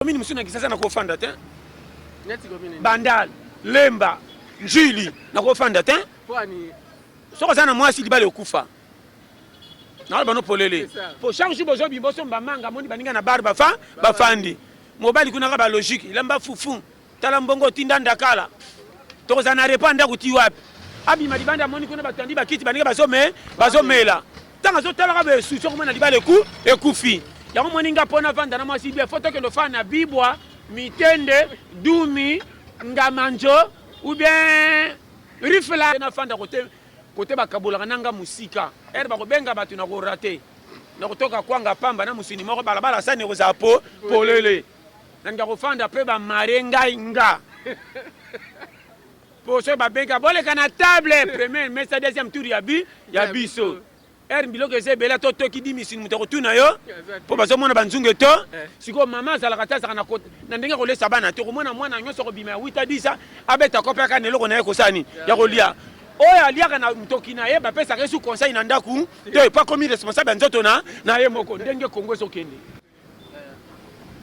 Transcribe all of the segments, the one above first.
Commune mosusu na Kinshasa nakofanda te. Bandal, Lemba, Njili nakofanda te. Soki oza na mwasi libala ekufa. Naloba no polele. Po chaque jour bozobima bosomba manga moni baninga na bar bafa bafandi. Mobali kuna kaka ba logique, lamba fufu. Tala mbongo otinda ndakala. Tokozala na repas ndako ti wapi? Abima libanda amoni kuna batandi bakiti baninga bazome bazomela. Ntango azotalaka boye susi okomona libala eku ekufi. Yango moni nga mpo navanda na mwasi bien fo tokende ofanda na Bibwa, Mitende, Dumi, Ngamanjo ou bien Rifla. Nafanda kote kote bakabolaka na nga mosika. Heure bakobenga bato na korate. Nakotoka kwanga pamba na mosuni moko balabala sani ekozala po polele. Nalinga kofanda pe ba marie ngai nga. Po soki babenga boleka na table première mesa deuxième tour ya bi ya biso. Heure biloko eza ebele ata otoki dimi sini moto akotuna yo po bazomona banzungu eto eh. Sikoyo mama azalaka te azalaka na ndenge kolesa bana te okomona mwana nyonso akobima ya 8 a 10 abeta kope aka na eloko na ye kosala nini ya kolia oyo aliaka na ntoki na ye bapesaka ye su conseil na ndako te po akomi responsable ya nzoto na ye moko ndenge Kongo ezokende.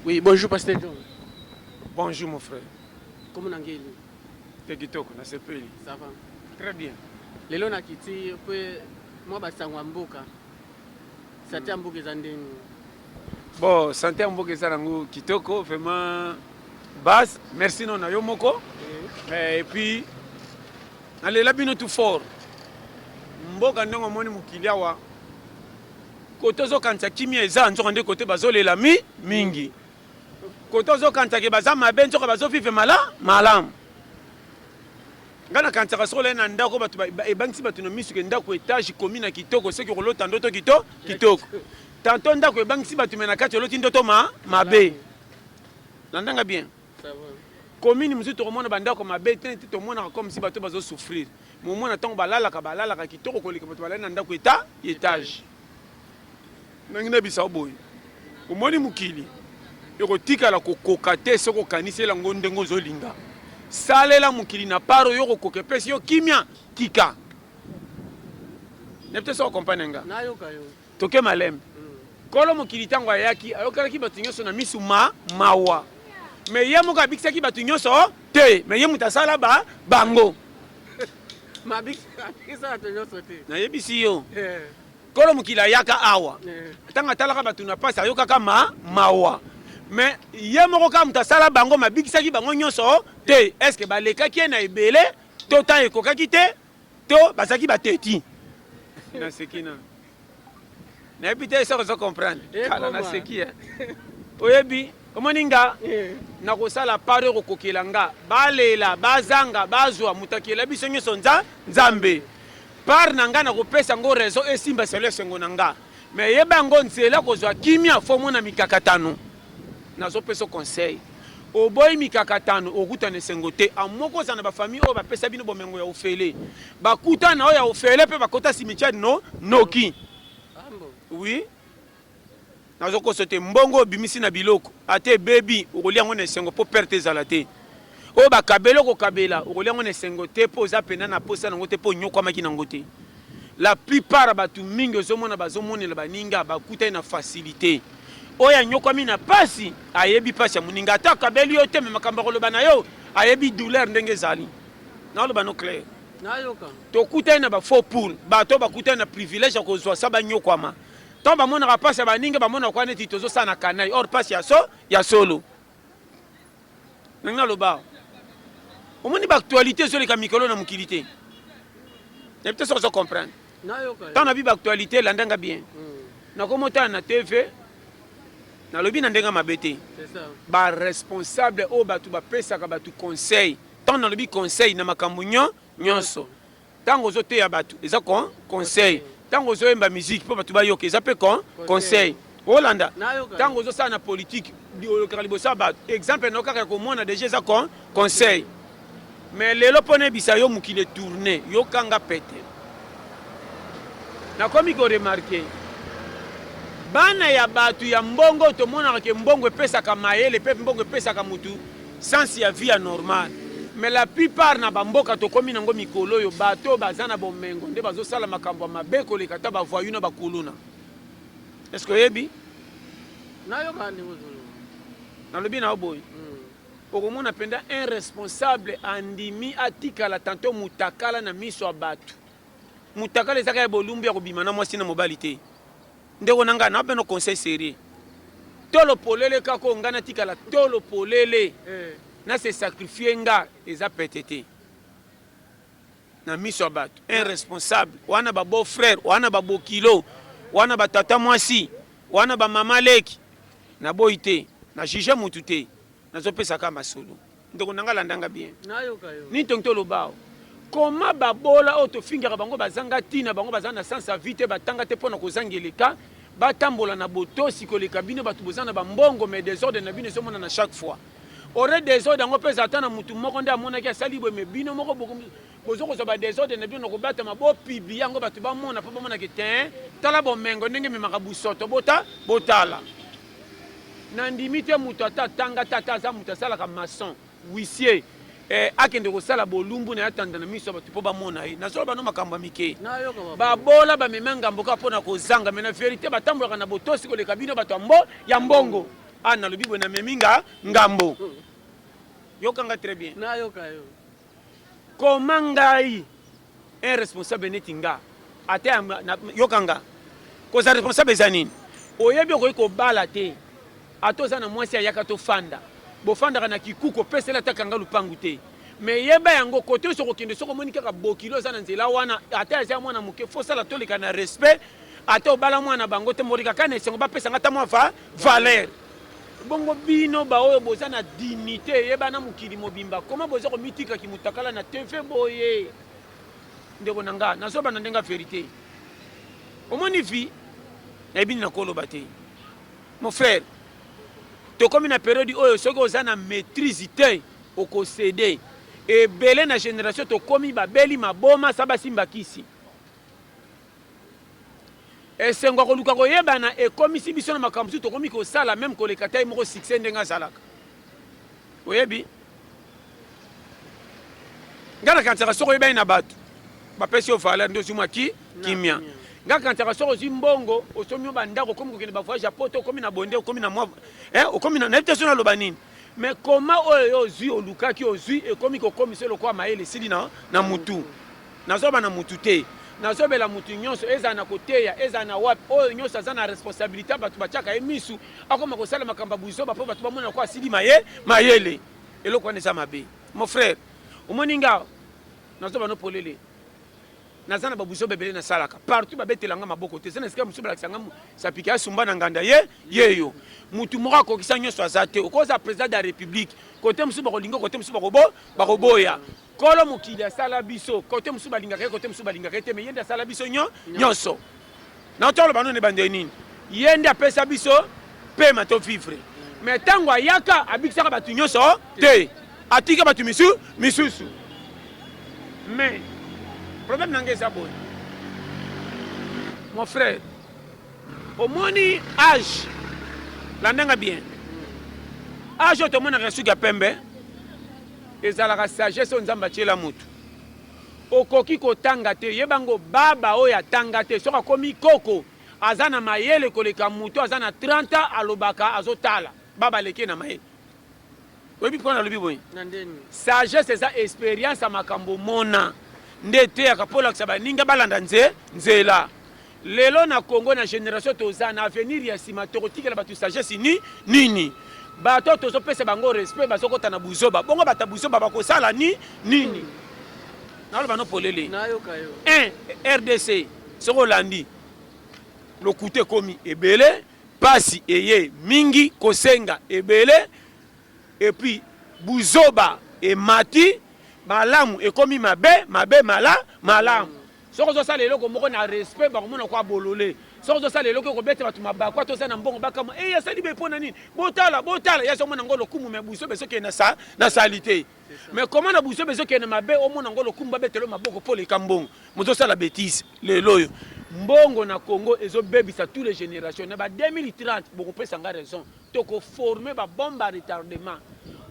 Oui, bonjour Pasteur John. Bonjour mon frère. Comment nangeli? Te kitoko na sepeli. Ça va. Très bien. Lelo na kiti pe mwa basango ya mboka. Santé ya mboka eza ndenge. Bon, santé ya mboka eza nango kitoko vraiment base. Merci non na yo moko. Eh. Et puis nalela bino tout fort. Mboka ndenge omoni mokili awa Kote ozokanisa kimia eza nzoka nde kote bazolela mi mingi. Kote ozokanisa ke baza mabe nzoka bazo vivre mala malamu. Nga nakanisaka soki olali na ndako bato ebangisi bato na misu ke ndako etage komi na kitoko soki okolota ndoto kito kitoko. Tantot ndako ebangisi bato me na kati oloti ndoto ma mabe. Landa nga bien. Commune mosusu tokomona ba ndako mabe te te tomonaka comme si bato bazo souffrir. Mais omona ntango balalaka balalaka kitoko koleka bato balali na ndako eta etage. Nangi nayebisa yo boye, omoni mokili ekotikala kokoka te soki okaniseli yango ndenge ozolinga. Salela mokili na part oyo okokoka epesi yo kimia, tika. Nayebi te soki okomprendre nga. Nayoka yo. Toke malembe. Nkolo mokili ntango ayaki, ayokelaki bato nyonso na misu ma mawa. Mais ye moko abikisaki bato nyonso te, mais ye moto asala ba bango. Nayebisi yo, Nkolo mokili ayaka awa, ntango atalaka bato na pasi, ayokaka ma mawa. Mais ye moko kaka moto asala bango, mais abikisaki bango nyonso te. Est-ce que balekaki ye na ebele to temps ekokaki te? To bazalaki ba teti. Naseki na. Nayebi te soki ozo comprendre. Kala naseki eh. Oyebi omoni nga nakosala part oyo kokokela nga balela bazanga bazwa moto akela biso nyonso nza nzambe part na nga nakopesa yango raison esimba selo esengo na nga mais yeba yango nzela kozwa kimia fo omona mikakatano Nazo pesa conseil oboyi mikakatano okutana esengo te a moko ozala na ba famille oyo bapesa bino bomengo ya ofele bakutana oyo ya ofele pe bakota cimetière no noki oui nazo koso te mbongo obimisi na biloko ata ebebi okolia yango na esengo po perte ezala te oyo bakabela okokabela okolia yango na esengo te po oza pena na posa nango te po onyokwamaki nango te la plupart ya bato mingi ozomona bazomonela baninga bakutani na facilite Oyo anyokwami na pasi ayebi pasi ya moninga, ata akabeli yo te, mais makambo akoloba na yo ayebi douleur ndenge ezali. Naoloba no clair. Nayoka. Tokutani na ba faux poule, bato bakutani na privilège ya kozwa sa banyokwama. Tango bamonaka pasi ya baninga bamonaka kwa neti tozosala na canaille, or pasi ya so ya solo. Ndenge naloba, omoni ba actualité ezoleka mikolo na mokili te. Nayebi te soki ozo comprendre. Ntango nabi ba actualité landa nga bien. Nakomi otala na TV nalobi na ndenge mabe te. Ba responsable oyo bato bapesaka bato conseil. Ntango nalobi conseil na makambo nyonso. Tango ozo teya batu eza con conseil tango ozo yemba musique po batu bayoka eza pe con conseil olanda tango ozo sala na politique olokaka liboso ya batu exemple na yo kaka ya komona dejà eza con conseil mais lelo po nayebisa yo mokili etourne yoka nga pete nakomi ko remarque bana ya batu ya mbongo tomonaka ke mbongo epesaka mayele pe mbongo epesaka mutu Sens ya vie ya normal mais la plupart na ba mboka tokomi nango mikolo oyo bato oyo baza na bomengo nde bazo sala makambo ya mabe koleka ata ba voyous na ba kuluna. Est ce que oyebi? Nayoka ndenge ozoloba. Nalobi na yo boye, okomona mpenza un responsable andimi atikala tanto mutakala na miso ya bato. Mutakala ezaka ya bolumbu ya kobima na mwasi na mobali te. Ndeko na ngai, napena conseil sérieux. Tolo polele kaka oyo ngai natikala tolo polele na se sacrifier nga eza pete te na miso ya bato. Un responsable wana, ba beau frère wana, ba bokilo wana, ba tata mwasi wana, ba mama leki, naboyi te, na juge mutu te, nazopesa kaka masolo. Ndeko na ngai, landanga bien. Nayoka yo. Nini tongi toloba awa? Koma babola oyo tofingaka bango bazanga ntina, bango baza na sens ya vie te, batanga te mpo na kozanga eleka, batambola na botosi koleka bino bato boza na bambongo, mais désordre na bino ezomonana chaque fois. Ore désordre yango mpe eza ata na mutu moko nde amonaki asali boye, mais bino moko bozo kozwa ba désordre na bino na kobatama, bopublier yango, bato bamona mpo bamonaki te. Tala bomengo ndenge ememaka busoto, bota botala. Nandimi te moto ata atanga te, ata aza moto asalaka maçon, huissier, akende kosala bolumbu na ye, atanda na miso ya bato mpo bamona ye. Nazoloba no makambo ya mike. Nayoka papa. Babola bamema ngambo kaka mpo na kozanga, mais na vérité batambolaka na botosi koleka bino bato ya mbo ya mbongo. A nalobi boye, namemi nga ngambo. Yokanga très bien. Nayoka yo. Koma ngai un responsable neti nga ata yokanga, kozala responsable eza nini? Oyebi, okoki kobala te, ata oza na mwasi ayaka, tofanda, bofandaka na kikuku, opesela ata kanga lupangu te, mais yeba yango, kote nyonso okokende, soki omoni kaka bokilo oza na nzela wana, ata eza mwana moke, fosala toleka na respect. Ata obala mwana bango te, moleka kaka na esengo, bapesanga ata mwa valeur. Bongo bino baoyo boza na dignité eyebana mokili mobimba, koma boza komitikaki mutakala na TV boye? Ndeko na nga, nazoba na ndenge ya vérité. Omoni vie, nayebi nini nakoloba te. Mon frère, tokomi na période oyo soki oza na maîtrise te, okosede. Ebele na génération tokomi babeli maboma sa basimba kisi. Esengo ya koluka koyebana ekomisi biso na makambo mosusu tokomi kosala même koleka ta ye moko succès ndenge azalaka. Oyebi, ngai nakanisaka soki oyebani na bato, bapesi yo valeur, nde ozwi mwa ki kimia. Ngai nakanisaka soki ozwi mbongo, osomi yo bandako, okomi kokende bavoyage ya poto, okomi na bonde, okomi na mwa okomi na, nayebi te so naloba nini. Mais koma oyo yo ozwi, olukaki, ozwi, ekomi kokomisa lokola mayele esili na mutu. Nazoba na mutu te, nazobela mutu nyonso, ezala na koteya, ezala na wapi, oyo nyonso aza na responsabilité, bato batiaka ye misu, akoma kosala makambo ya buzoba mpo bato bamona ko asili maye mayele. Eloko wana eza mabe. Mon frère, omoni nga nazoba no polele, naza na babuzoba ebele nasalaka partout, babetelanga maboko te. Eza na esika mosusu balakisa nga sapiki asumba na nganda ye yeyo. Mutu moko akokisa nyonso aza te. Okoza président de la République, kote mosusu bakolinga, kote mosusu bakoboya. Kolo mokili asala biso, kote mosusu balingaka ye, kote mosusu balingaka ye te, mais ye nde asala biso nyonso. Na toloba nano ebandeli nini? Ye nde apesa biso pema to vivre, mais ntango ayaka, abikisaka bato nyonso te, atika bato misusu. Mais problème na ngai eza boye, mon frère, omoni âge, landanga bien, âge oyo tomonaka suki ya pembe ezalaka sagesse oyo Nzambe atiela motu. Okoki kotanga te, yebango baba oyo atanga te, soki akomi koko, aza na mayele koleka motu aza na 30 ans. Alobaka, azotala baba aleki na mayele. Oyebi mpo nalobi boye? Na ndeni? Sagesse eza expérience ya makambo mona nde eteyaka mpo olakisa baninga balanda nzela. Lelo na Congo, na génération toza na avenir ya nsima, tokotikela bato sagesse ni nini? Bato oyo tozopesa bango respect bazokɔta na buzoba. Bongo bato ya buzoba bakosala ni nini? Naloba no polele. Nayoka yo. 1 RDC, soki olandi, lokuta ekomi ebele, pasi eye mingi, kosenga ebele, et puis buzoba emati, malamu ekomi mabe, mabe malamu. Soki ozosala eloko moko na respect, bakomona kwa bolole. Soki ozosala eloko ekobeta bato mabakwa, toza na mbongo, bakamwa e asali be mpo na nini? Botala, botala, ye azomona ngo lokumu, mais buzoba ezokende na sali te. Mais koma na buzoba ezokende mabe, omona ngo lokumu, babetelo maboko mpo leka mbongo. Mozosala bétise lelo oyo, mbongo na Congo ezobebisa tous les générations. Na ba 2030 bokopesa nga raison, tokoforme babombe à retardement.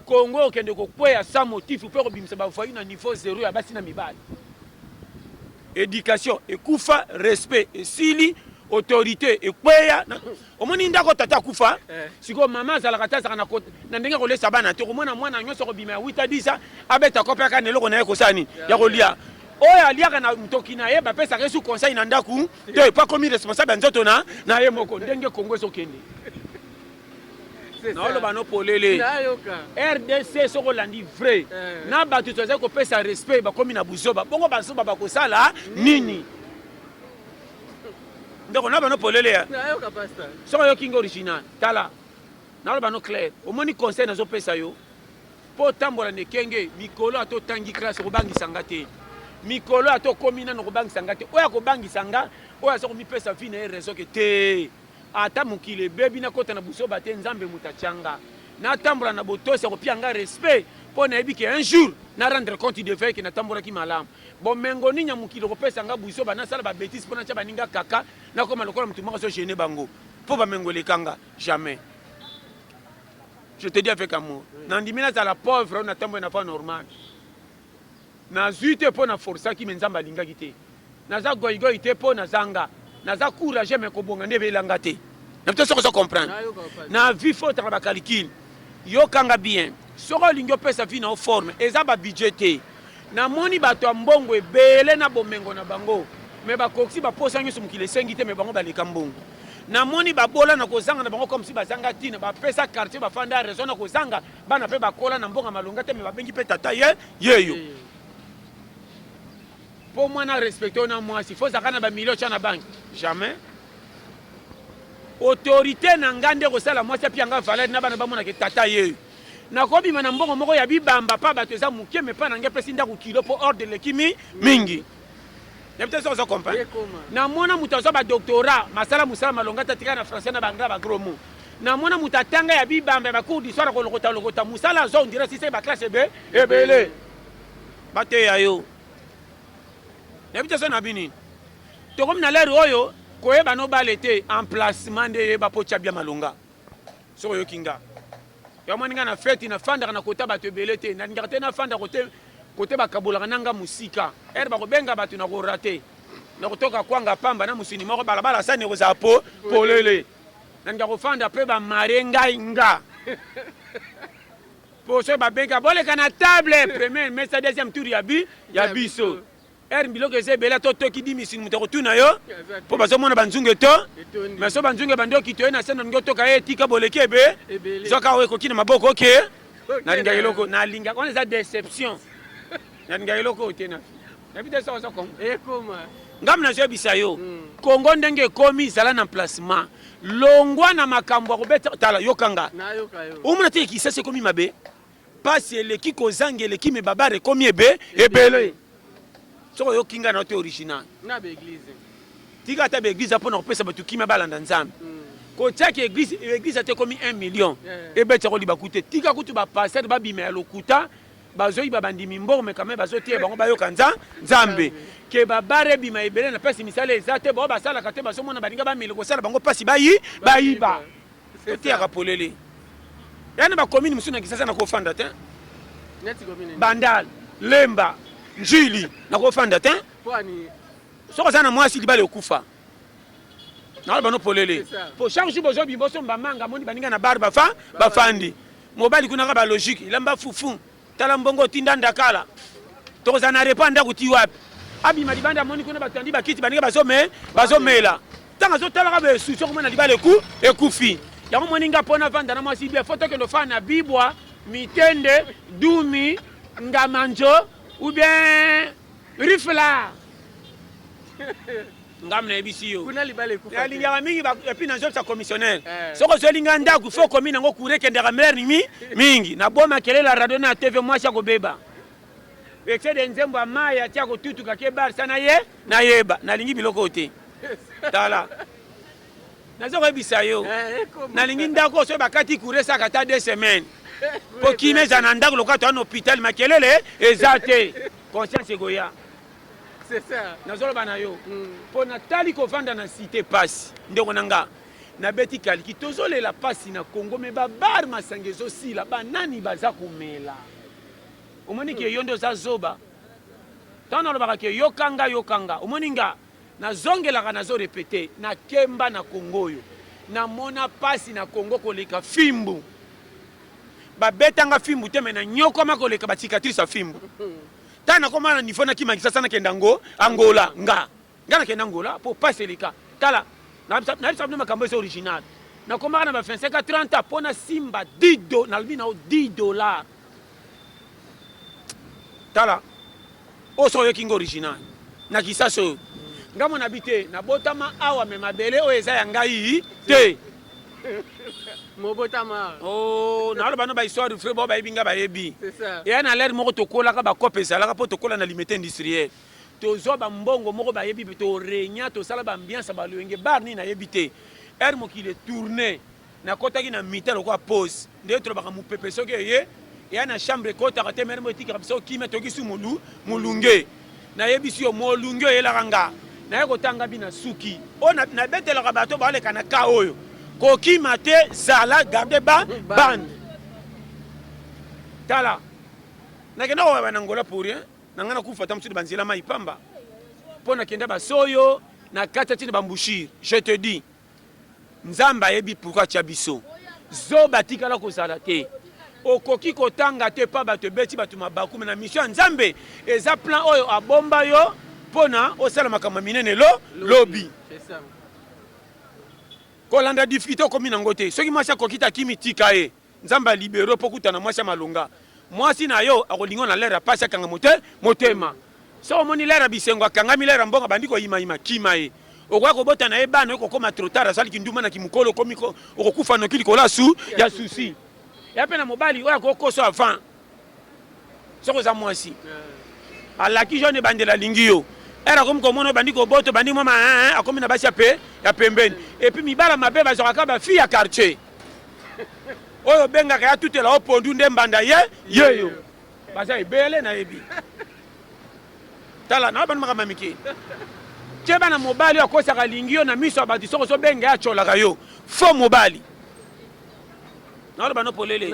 Congo okende kokweya sans motif mpe kobimisa bavoyous na niveau zéro ya basi na mibali. Éducation ekufa, respect esili. Autorité ekweya. Omoni ndako tata akufa, Eh. sikoyo mama azalaka te, azalaka na ndenge kolesa bana te. Komona mwana nyonso kobima ya 8 a 10, abeta kope aka na eloko na ye kosala nini ya kolia. Oyo aliaka na ntoki na ye, bapesaka ye su conseil na ndako te, po akomi responsable ya nzoto na ye moko. Ndenge Kongo ezokende, naoloba no polele. Nayoka. RDC, soki olandi vrai, na bato tozali kopesa respect, bakomi na buzoba. Bongo bazoba bakosala nini, ndeko? Na bano polele ya Nayoka, pasteur. Soki oyoki nga original, tala, naloba no clair. Omoni, conseil nazopesa yo mpo otambola na ekenge mikolo, ata otangi classe, okobangisa nga te. Mikolo ata okomi nano, okobangisa nga te. Oyo akobangisa nga, oyo aza komipesa vie na ye raison ke te, ata mokili ebebi, nakota na buzoba te. Nzambe moto atianga natambola na botosi, akopia nga respect, mpo nayebi ke un jour na rendre compte de veille ke natambolaki malamu. Bomengo nini ya mokili okopesa nga buzoba, nasala babêtises mpo natya baninga kaka, nakoma lokola motu moko azogêner bango mpo bamengo elekanga? Jamais. Je te dis avec amour, nandimi nazala pauvre oyo natambola na voie normale. Nazwi te mpo na forsaki, me Nzambe alingaki te. Naza goigoi te mpo nazanga, naza courage, me kobonga nde ebelanga te. Na te, soki ozo comprendre. Nayoka, pasteur. Na vie, faut otaka bacalculs. Yokanga bien, soki olingi opesa vie na yo forme, eza babudget te. Namoni bato ya mbongo ebele na bomengo na bango, me bakokisi baposa nyonso mokili esengi te, me bango baleka mbongo. Namoni babola na kozanga na bango, comme si bazanga ntina, bapesa quartier bafanda ya raison na kozanga bana mpe bakola na mbongo malonga te, me babengi mpe tata ye yeyo. Mpo mwana respecte oyo na mwasi, fo ozalaka na bamilio tya na banque? Jamais. Autorité na nga nde kosala mwasi apia nga valeur na bana bamonaka tata yeyo. Nakobima na mbongo moko ya bibamba pa bato eza moke, me mpa na ngai epesi ndako kilo, mpo ordre eleki mingi. Nayebi te soki ozo comprendre. Ekoma. Namona moto azwa badoctorat, masala mosala malonga te, atikala na français na baanglais, bagros mots. Namona moto atanga ya bibamba ya bacours du soir, akolokota lokota mosala azwa, on dirait sise baclasse ebe ebele bateya yo. Nayebi te so na bini tokomi na lere oyo koyeba nobale te, emplacement nde eyeba mpo tia bia malonga. Soki oyoki nga, yamoni nga na feti, nafandaka na kota bato ebele te, nalingaka te nafanda kote kote bakabolaka na nga mosika. Ere bakobenga bato na korate, na kotoka kwanga pamba na mosuni moko balabala, sani ekozala po polele. Nalinga kofanda mpe bamare ngai nga, po soki babenga boleka na table première mesa, deuxième tour ya bi ya biso, ere biloko eza ebele, ata otoki di misuni, moto akotuna yo mpo bazomona banzungu eto. Etondi. Mais so banzungu ebandi okito ye na se, nalingi otoka ye, etika boleki ebe Ebele. Zwaka oyo ekoki na maboko oke. Nalingaka na- eloko, nalingaka wana eza déception. Nalingaka eloko oyo te na nayebi te soki ozo comprendre. Ekoma. Ngambi nazoyebisa yo, Kongo ndenge ekomi, zala na emplacement, longwa na makambo ya kobeta. Tala, yokanga. Nayoka yo. Omona te, Kisasa ekomi mabe, pasi eleki, kozanga eleki, me babare ekomi ebe ebele. Soki oyoki ngai na yo te original. Na baeglise. Tika ata baeglise mpona kopesa bato kimia, balanda Nzambe. Kotiaki église, église ata ekomi 1 million, ebetisa koliba te. Tika kutu bapasteur babima ya lokuta, bazoyiba bandimi mbongo, me quand même bazoteya bango bayoka Nzambe. Ke babare ebima ebele na mpasi, misala eza te, bao basalaka te, bazomona baninga bameli, kosala bango mpasi, bayi bayiba. Toteyaka polele ya na bacommune mosusu na Kisasa, nakofanda te. Neti commune? Bandal, Lemba, Njili, nakofanda te. Mpo ani? Soki oza na mwasi, libala ekufa. Naloba no polele. C'est ça. Po chaque jour bozobima, osomba manga, moni baninga na bar bafa bafandi, mobali kuna kaka balogique, elamba fufu, tala mbongo otinda ndakala, tokozala na repas ndako ti wapi? Abima libanda, amoni kuna bato andi bakiti, baninga bazomela. Ntango azotalaka besusi, okomona libala ekufi. Yango moni nga, mpo navanda na mwasi bien, fo tokende ofanda na Bibwa, Mitende, Dumi, Ngamanjo ou bien Rifla. Ngam nayebisi yo. Kuna libala ekufa te. Nalingaka mingi et puis nazobisa commissionnaire, Eh. soki ozolinga ndako, fo komi nango courant ekendaka mlere mingi. Naboma kelela radio na TV, mwasi akobeba excès nzembo ya mai atia kotutuka ke barsa na ye nayeba. Nalingi biloko oyo te. Tala, naza koyebisa yo. Eh, ekoma. Nalingi ndako soki bakati courant, esaka ata 2 semaines, mpo kimia eza na ndako. Lokola toza na hôpital, makelele eza te, conscience ekoya. C'est ça. Nazoloba na yo mpo natali kovanda na cité pasi. Ndeko na nga, nabeti kaliki, tozolela pasi na Congo, me babar masanga ezosila, banani baza komela? Omoni ke yo nde oza zoba. Ntango nalobaka ke yokanga, yokanga, omoni nga. Nazongelaka nazo repeter, nakemba na Congo oyo. Namona pasi na Congo koleka fimbu. Babeta nga fimbu te mais nanyokwama koleka ba cicatrice ya fimbu. Tango nakoma na niveau nakima Kisasa nakende ango Angola nga. Nga nakende Angola po pasi eleka. Tala nayebisa bino makambo eza original. Nakomaka na ba 25 à 30 ans po nasimba 10 do nalobi na yo 10 dollars. Tala oyo soki oyoki nga original na Kisasa oyo nga mona bi te nabotama awa me mabele oyo eza ya ngai te. Mobotama. Oh, naloba no ba histoire vrai bao bayebi nga bayebi. Eya na l'heure moko tokolaka ba cope ezalaka po tokola na limete industriel. Tozwa ba mbongo moko bayebi pe to regna tosala ba ambiance ya ba loyenge bar nini nayebi te. Heure mokili e tourner nakotaki na mi-temps lokola pause ndenge tolobaka mupepe soki eye eya na chambre ekotaka te mere moko etikaka biso kimia toyoki su molu molunge nayebisi yo molunge oyelaka nga naye kotanga bi na suki oyo nabetelaka bato baleka na ka oyo kokima te zala garde ba bande tala nakenda koyaba na Angola pour rien na ngai nakufa ata mosusu banzela mai pamba mpo nakenda basoyo na kati atina bambushire je te dis Nzambe ayebi pourquoi atia biso zoba atikala kozala te okoki kotanga te pa bato ebeti bato mabaku me na mission ya Nzambe eza plan oyo abomba yo pona osala makambo ya minene lo lobi kolanda difficulté okomi nango te soki mwasi akoki te akimi tika ye Nzambe a libere yo po okutana mwasi ya malonga. Mwasi na yo akolinga yo na l'heure ya pasi akanga mote motema. Soki omoni l'heure ya bisengo akangami l'heure ya mbongo abandi koyima yima kima ye. Okoya kobota na ye bana ekokoma trop tard asali kindumba na kimukolo okomi okokufa noki likolo ya su ya souci. Ya pe na mobali oyo akokoso avant soki oza mwasi alaki jeune ebandeli alingi yo ere akomi komona obandi kobota obandi mwa ma akomi na basi ya pe ya pembeni epuis mibala mabe bazwaka kaka bafille ya quartier oyo obengaka ya tutela o pondu nde mbanda ye yeyo baza ebele nayebi tala na bana makambo ya mike tie bana mobali oyo akosaka alingi yo na miso ya bato soki ozobenga ye atyolaka yo faux mobali naloba no polele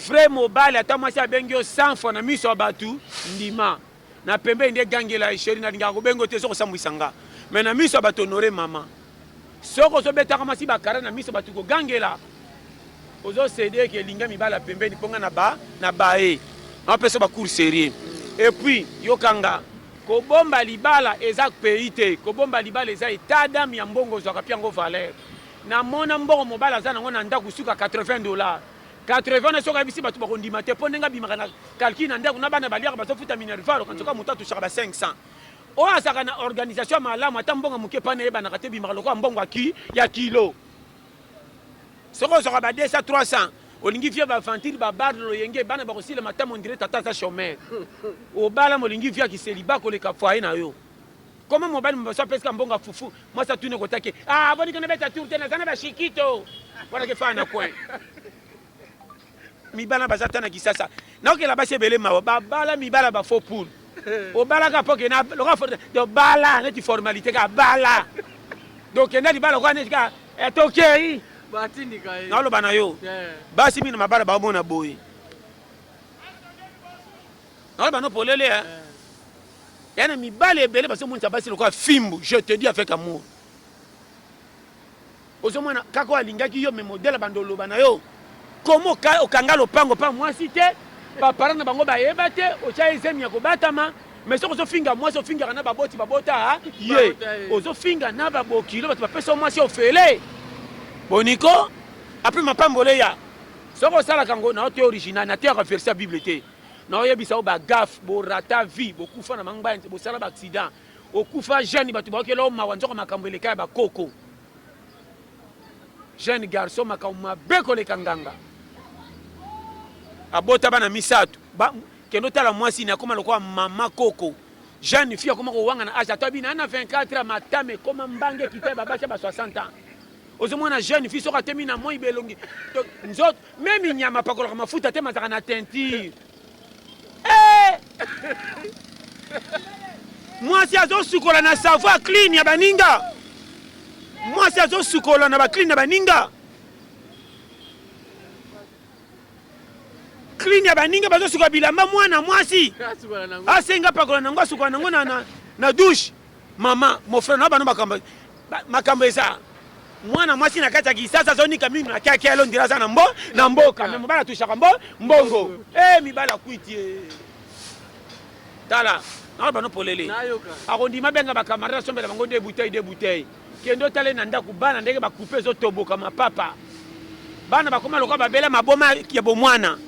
vrai mobali ata mwasi abengi yo 100 fois na miso ya bato ndima na pembeni nde gangela ye sheri nalingaka kobenga yo te soki osambwisa nga mais na miso ya bato honore mama soki ozobetaka mwasi bakara na miso bato kogangela ozo cede ke elinga mibali ya pembeni mpo nga na ba na baye napesa ba cours sérieux et puis yokanga kobomba libala eza pays te kobomba libala eza état d'âme ya mbongo ozwaka mpe yango valeur namona mbongo mobali aza nango na ndako suka 80 dollars 80 na soki ayebisi bato bakondima te mpo ndenge abimaka na calcul na ndako na bana baliaka bazofuta minerval okansoka moto atushaka ba 500 oyo azalaka na organisation ya malamu ata mbongo moke pana eyebanaka te ebimaka lokola mbongo ya kilo soki ozwaka ba 200 300 olingi vie baaventure babar loyenge bana bakosila matama ondire tata aza chômeur obala molingi vie ya kiseliba koleka foyer na yo koma mobali mobaso apesika mbongo ya fufu mwasi atuni kotaki ah bonika na beta tour te naza na bashikito wana ke faa na coin mibala baza ta na kisasa naokela basi ebele mawa babala mibala ba faux poule obalaka mpo kena lokola donc bala neti formalité kaka bala donc kenda libala lokola neti kaka eh, tokei naloba na yo basi mingi na mabala baomona boye naloba no polele eh. Ya na mibali ebele bazomonisa basi lokola fimbu je te dis avec amour ozomona kaka oyo alingaki yo me modele bando oloba na yo komo okanga lopango pa mwasi te baparent na bango bayeba te otya ye zemi ya kobatama mais soki ozofinga mwasi ofingaka na baboti babota ye ozofinga na babokilo bato bapesa mwasi ofele boniko apres mapambolo eya soki osalaka ngo na yo te original na te yaka verse ya bible te Naoyebisa yo ba gaffe bo rata vie bokufa na mangba bosala ba accident okufa jeune bato baokela yo mawa nzoka makambo eleka ya bakoko jeune garçon makambo mabe koleka nganga abota bana misato ba, kende otala mwasi ne akoma lokola mama koko jeune fille akoma kowanga na age ata bina na 24 ans matama ekoma mbange ekita ya babasi ya ba 60 ans ozomona jeune fille soki atemi na moi belongi nzoto meme nyama apakolaka mafuta te mazalaka na teinture eh! mwasi azosukola na savon ya clean ya baninga mwasi azosukola na baclean ya baninga clean ya baninga bazosukola bilamba mwana mwasi asenga apakola nango asukola nango na, na, na douche. Mama, mon frère, na bano makambo makambo eza mwana mwasi na kati ya kisasa azonika minu na kiakelo ndira aza na mbo na mboka me mobali atushaka mbo mbongo e mibali akwiti e tala na bano polele akondima benga bakamarade asombela bango de bouteille de bouteille kende otale na ndako bana ndenge bakupe ezotoboka mapapa bana bakoma lokola babela maboma ya bomwana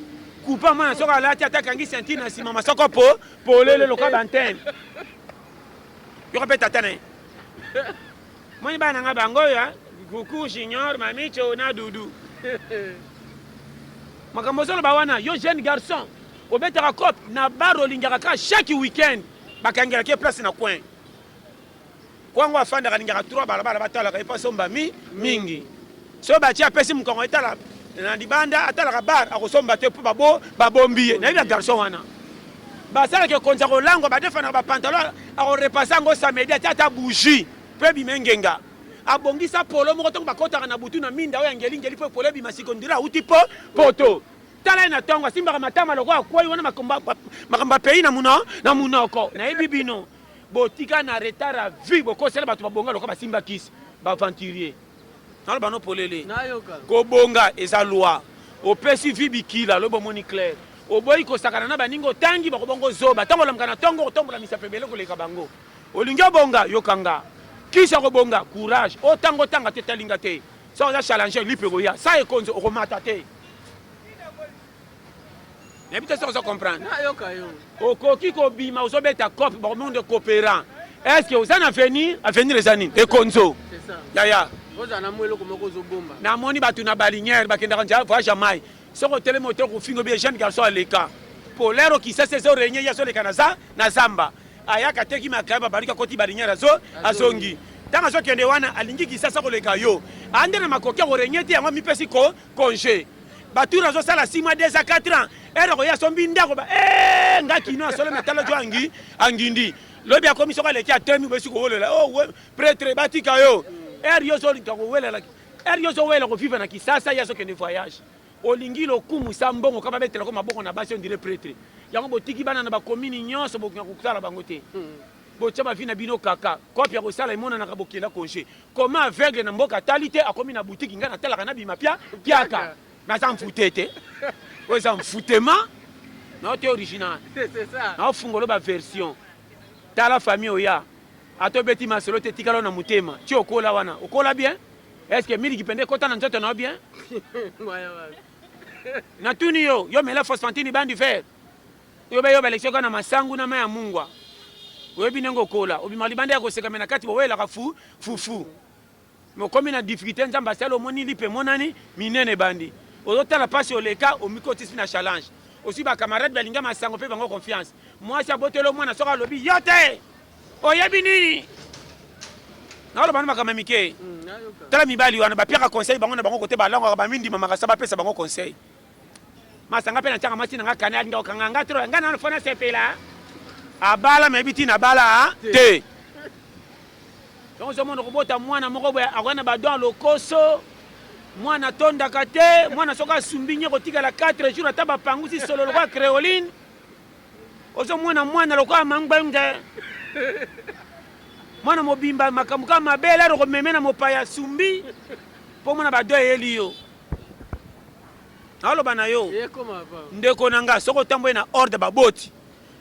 kupa mwana soki alati ata akangi ceinture na nsima masoko po polele lokola bantene yoka mpe tata na ye moni bana na nga bango oyo kuku junior mamicho na dudu makambo ozoloba wana yo jeune garçon obetaka cope na bar olingaka kaka chaque week-end bakangelaki ye place na coin kwango afandaka alingaka 3 balabala batalaka ye mpo asomba mi mingi so batie apesi mokongo etala na libanda atalaka bar akosomba te mpo babo babombi ye nayebi ya garçon wana basalaka ekonzi akolangwa badefanaka bapantalon akorepase yango samedi atia ata bougie mpo ebima engenga abongisa polo moko ntongo bakotaka na butu na minda oyo ya ngelingeli mpo polo ebima siko ndira auti po poto tala ye na ntongo asimbaka matama lokola akwei wana makambo ya pays na muno na munoko nayebi bino botika na retard ya vie bokosela bato babonga lokola basimba kisi baaventurier naloba no polele kobonga eza loi opesi vie bikila lobi omoni claire oboyi kosakana na baninga otangi bakobongo zoba ntango olamuka na ntongo otombola misapo ebele koleka bango olingi obonga yokanga kisi ya kobonga courage otanga otanga te talinga te soki oza challenger lipe ekoya sa ekonzi okomata te nayebi te soki ozo comprendre okoki kobima ozobeta cope bakomonde coopérant est ce que oza na avenir avenir eza nini ekonzo yaya namoni bato na balinière bakendaka nzela voyage ya mai soki otelemi ote kofinga obie jeune garçon aleka polero kisasa ezo renye ye azoleka na zamba ayaka ateki makaya babaliki akoti balinière azo azongi ntango azokende wana alingi kisasa koleka yo ande na makoki ya korenye te yango amipesi ko congé batour azosala 6 mois 2 à 4 ans ere koya asombi ndako ba eh, nga kino asolo na tala jo angi angindi lobi akomi soki aleki atemi boyesi kowelela oh pretre batika yo ere yo ozolinga kowelela ere yo ozowela kovivre na kisasa ye azokende voyage olingi lokumu sa mbongo kaka babetela ko maboko na basi ondire pretre yango botiki bana na bakomini nyonso bokoka kosala bango te Botia ba vie na bino kaka coop ya kosala emonanaka bokenda conge comment aveugle na mboka atali te akomi na boutique ngai natalaka nabima pia piaka mais aza mfute te oyo eza mfutema nao te original naofungolo ba version tala famille oya ata obeti masolo te tikala na motema ti okola wana okola bien est ce que miliki pende ekota na nzoto na yo bien natuni yo yo mela phosphantine bandi fer Oyo ba yo balekisi yo kaka na masangu na mayi ya mungwa. Oyebi ndenge okola, obimaka libanda ya koseka mais na kati bowelelaka fu fufu. Mais okomi na difficulte Nzambe asali omoni lipa emonani minene ebandi. Ozotala pasi oleka omikotisi na challenge. Ozui ba camarades balinga masango pe bango confiance. Muasi aboteli yo muana soki alobi yo te! Oyebi nini? Naoloba na makambo ya mike. Tala mibali wana bapiaka conseil bango na bango kote balangwaka bamindimamaka sa bapesa bango conseil. Masanga pe na tiaka mwasi na nga kane alinga kokanga nga trop nga nanu faut na sepela abala mais yebi tina abala te donc ozomona kobota mwana moko boye akoya na badon lokoso mwana atondaka te mwana soki asumbi nye kotikala 4 jours ata bapangusi solo lokola creoline ozomona mwana lokola mangbenge mwana mobimba makambo kaka mabe elaro komeme na mopaya asumbi mpo mona bado eyeli yo Naloba na yo ndeko na nga, soki otamboli na ordre baboti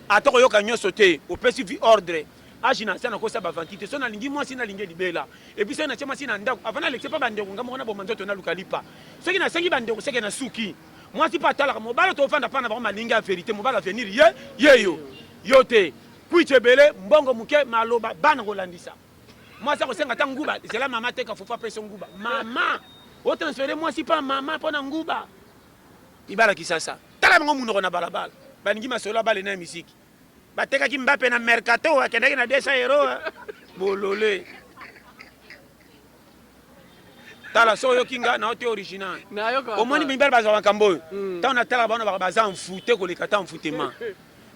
ata koyoka nyonso te, opesi vie ordre age na sa nakosa bavanti te. Soki nalingi mwasi nalingi libela, epuis soki natie mwasi na ndako avant nalekisa mpa bandeko nga moko naboma nzoto naluka lipa. Soki nasengi bandeko seke nasuki mwasi mpe atalaka mobali tofanda mpa na bango malingi ya verite mobali avenir ye yeyo yo te kwiti ebele mbongo moke maloba bana kolandisa Mwasi akosenga ata nguba, zela mama ateka fufu apesa nguba. Mama o transfere mwasi pa mama pona nguba. Mibala kisasa. Tala bango munoko na balabala. Balingi masolo abale na musique. Batekaki Mbappe na mercato akendaki na 200 euros. Bolole. Tala so oyoki nga na ote original. Omoni mibali bazwa makambo oyo. Tango natala bango baza envoûté koleka ta envoûtement.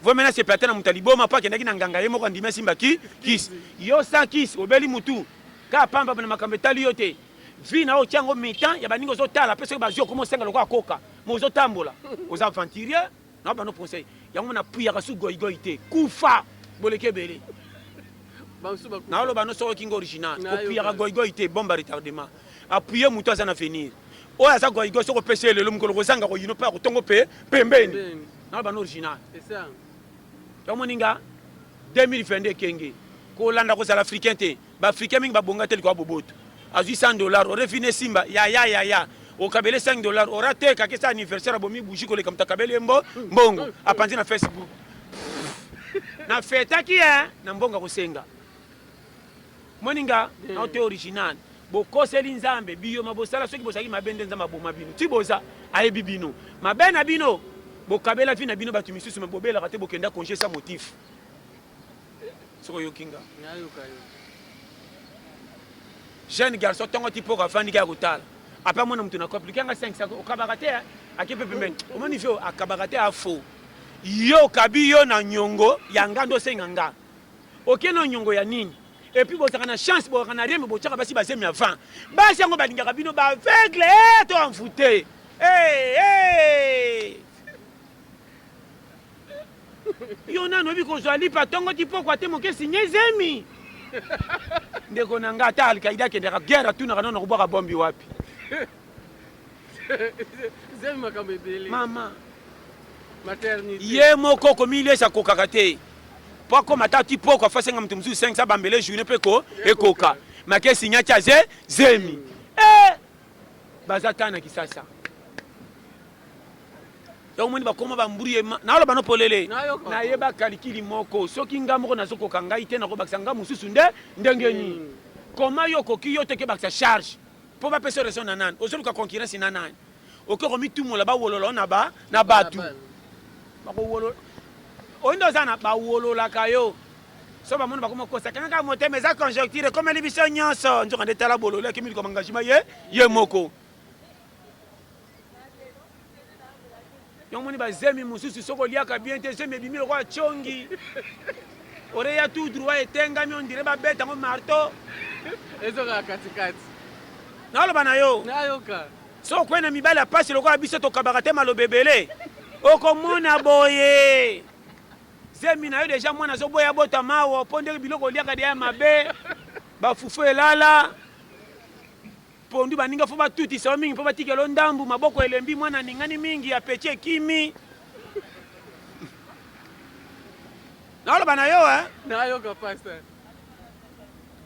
Vaut mieux nasepela te na moto ya liboma po akendaki na nganga ye moko andimi asimba ki kisi. Yo sans kisi obeli mutu kaka pamba na makambo etali yo te. Vie na yo otia yango mi-temps ya baninga ozotala pe soki bazui okomi osenga lokola koka mais ozotambola. Oza aventurier na bano conseil yango na puyaka su goigoi te. Kufa boleki ebele. Naoloba no soki okinga original, kopiyaka goigoi te, bombe retardement. Appuyer moto aza na avenir. Oyo aza goigoi, soki opesi ye lelo, mokolo kozanga koyino mpe akotongo mpe pembeni. Naoloba no original. Omoni nga 2022 ekenge kolanda kozala africain te. Ba africain mingi babonga te likolo ya boboto. Azwi $100, orefine esimba ya ya ya ya okabele $5, ora te kakesa anniversaire, abomi bougie koleka moto akabeli ye mbongo, apanzi na Facebook na fetaki ye na mbongo akosenga. Moninga nao te original, bokoseli Nzambe biyoma bosala. Soki bozalaki mabe nde Nzambe aboma bino ti boza ayebi bino mabe na bino. Bokabela vie na bino bato misusu, me bobelaka te, bokenda congé sans motif. Soki oyoki nga, jeune garçon, ntongo ti poko afandi kaka kotala, ape amona moto na compliqué nga 5 okabaka te, ake mpe pembeni. Omoni vie akabaka te, afo yo okabi yo na nyongo ya nga nde osenga nga oke na nyongo ya nini? Et puis bozalaka na chance, bozalaka na rien, botiaka basi bazemi avant. Basi yango balingaka bino baaveugle to envoûté. Hey, hey! Yo nano oyebi kozwa lipa ntongo ti pokwa te, moke sinye zemi. Ndeko na nga, ata Alkaida akendaka guerre, atunaka nano kobwaka bombi wapi. Zemi makambo ebele. Mama. Maternité. Ye moko komilesa akokaka te po akoma ata ti poko afasenga moto mosusu 5 bambele journée mpe ko ekoka make sinya ti aze zemi. Eh! Baza ta na Kisasa yango moni bakoma bamburi. Naoloba no polele, nayeba kalikili moko. Soki nga moko nazokoka ngai te, nakobakisa nga mosusu nde ndenge nini? Koma yo okoki yo te kebakisa charge mpo bapesa raison na nani? Ozoluka concurrence na nani? Okoki komitumola, bawolola na ba na bato bakowolola oyo nde oza na bawololaka yo. So bamoni bakoma kosa, kanga kaka motema, eza conjoncture, ekomeli biso nyonso. Nzoka nde tala bololo akimi likoma engagement ye ye moko. Yango moni bazemi mosusu, soki oliaka bien te, zemi ebimi lokola tshongi, oreya tout droit, etengami, on dirait babeta yango marteau. Ezokaka katikati. Naloba na yo. Nayoka. So okwei na mibali ya pasi lokola biso, tokabaka te maloba ebele, okomona boye zemi na yo déjà mwana azoboya bota mawa mpo ndenge biloko oliaka deya mabe, bafufu elala, pondu, baninga fo batutisa yo mingi mpo batikela yo ndambu, maboko elembi, mwana aningani mingi, apeti ekimi. Naloba na yo, eh? Nayoka, pasteur.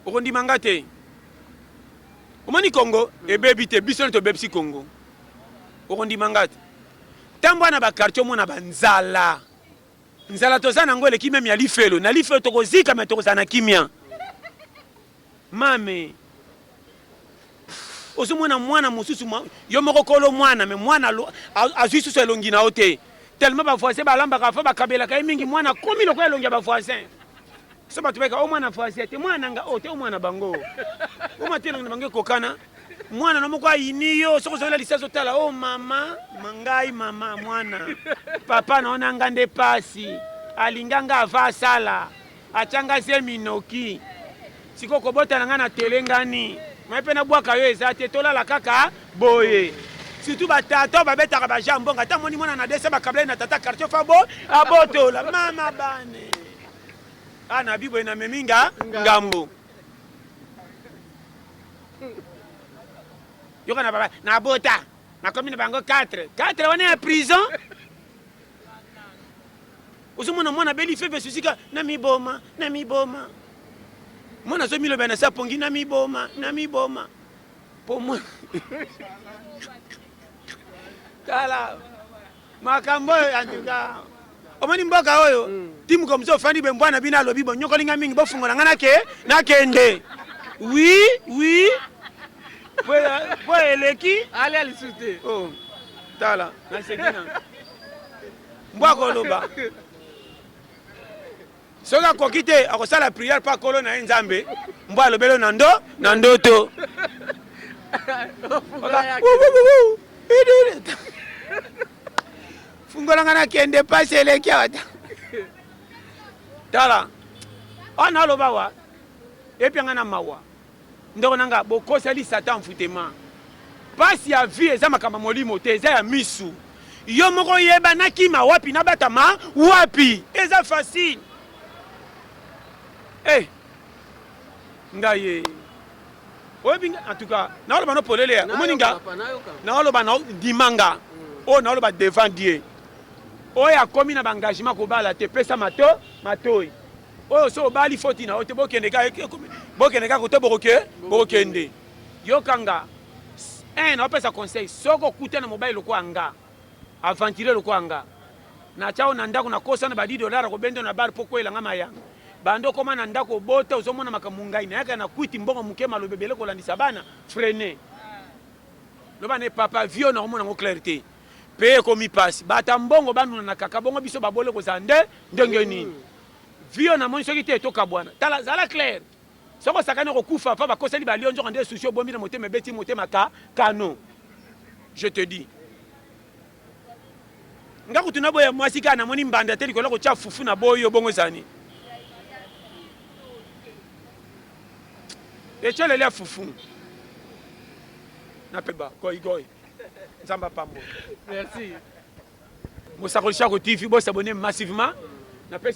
Okondima nga te. Omoni Kongo ebebi te, biso nde tobebisi Kongo. Okondima nga te. Ntango wana baquartier omona banzala, nzala toza nango eleki même ya lifelo. Na lifelo tokozika, me tokozala na kimia. Mame, ozomona mwana mosusu, yo moko kolo mwana, me mwana azwi susu elongi na yo te, tellement bavoisin balambaka fa bakabelaka ye mingi. Mwana akomi lokola elongi ya bavoisin. So bato bayeka o mwana voisin te, mwana nanga o te, o mwana bango oma te, elongi na bango ekokana. Mwana na moko ayini yo, soki ozongela lisi, azotala o mama mangai, mama mwana papa na ona nga nde pasi alinga nga ava asala atianga zemi noki. Sikoyo kobota na ngai na telengani mai mpe nabwaka yo eza te, tolala kaka boye. Surtout batata oyo babetaka baja mbongo, ata moni mwana na dese bakabla ye na tata quartier fa bo abotola mama bane a na biboye namemi nga ngambo. Yoka na baba nabota, nakomi na bango 4 4 wana ya prison. Ozomona mwana abeli faible, susika na miboma na miboma, mwana azomiloba na se apongi na miboma na miboma po mwana. Tala makambo oyo. En tout cas, omoni mboka oyo, ti moko mosusu ofandi be mbwana bino alobi bonyokolinga mingi, bofungola nga nake nakende. Oui, po eleki. Alia lisusu te. Oh, tala naseki na mbwa koloba. Soki akoki te, akosala prière mpa kolo na ye Nzambe. Mbwa alobeli na ndo na ndoto. Fungola yake. Fungola nga nakende, pasi eleki awa. Tala awa, naloba wa epi nga na mawa. Ndeko na nga, bokosali Satan envoûtement. Pasi ya vie eza makambo ya molimo te, eza ya misu. Yo moko yeba nakima wapi, nabatama wapi, eza facile. Eh. Ngai ye oyebi nga, en tout cas naoloba no polele ya omoni nga. Nayoka, papa, nayoka. Naoloba na ndima nga oyo naoloba devant Dieu. Oyo akomi na baengagement kobala te, pesa mato matoi. Oyo so obali, foti na yo te. Bokende kaka, bokende kaka kote bokokende. Yoka nga, un naopesa conseil: soki okuta na mobali lokola nga, aventurier lokola nga, natya oyo na ndako, nakosa na ba 10 dollar, akobenda na bar mpo kwelanga mayanga. Bando okóma na ndako, obota, ozomona makambo. Ngai nayaka na kwiti, mbongo moke, maloba ebele, kolandisa bana freine. Loba ne papa vio, nakomona yango clair te mpe ekomi mpasi. Bata mbongo banuna na kaka bongo, biso babole kozala nde ndenge nini? Vio namoni soki te tokabwana. Tala, zala clair. Soki osakani, okokufa. Fa bakoseli balio nzoka nde susi obombi na motema ebeti motema ka kano. Je te dis, nga kutu naboya mwasi kaka namoni mbanda te likolo kotya fufu na boyi yo bongo ezali etyeleli ya fufu napeba goigoi. Nzambe apambola. Merci. Mosakoli Chako TV, bosabonner massivement. Napesi.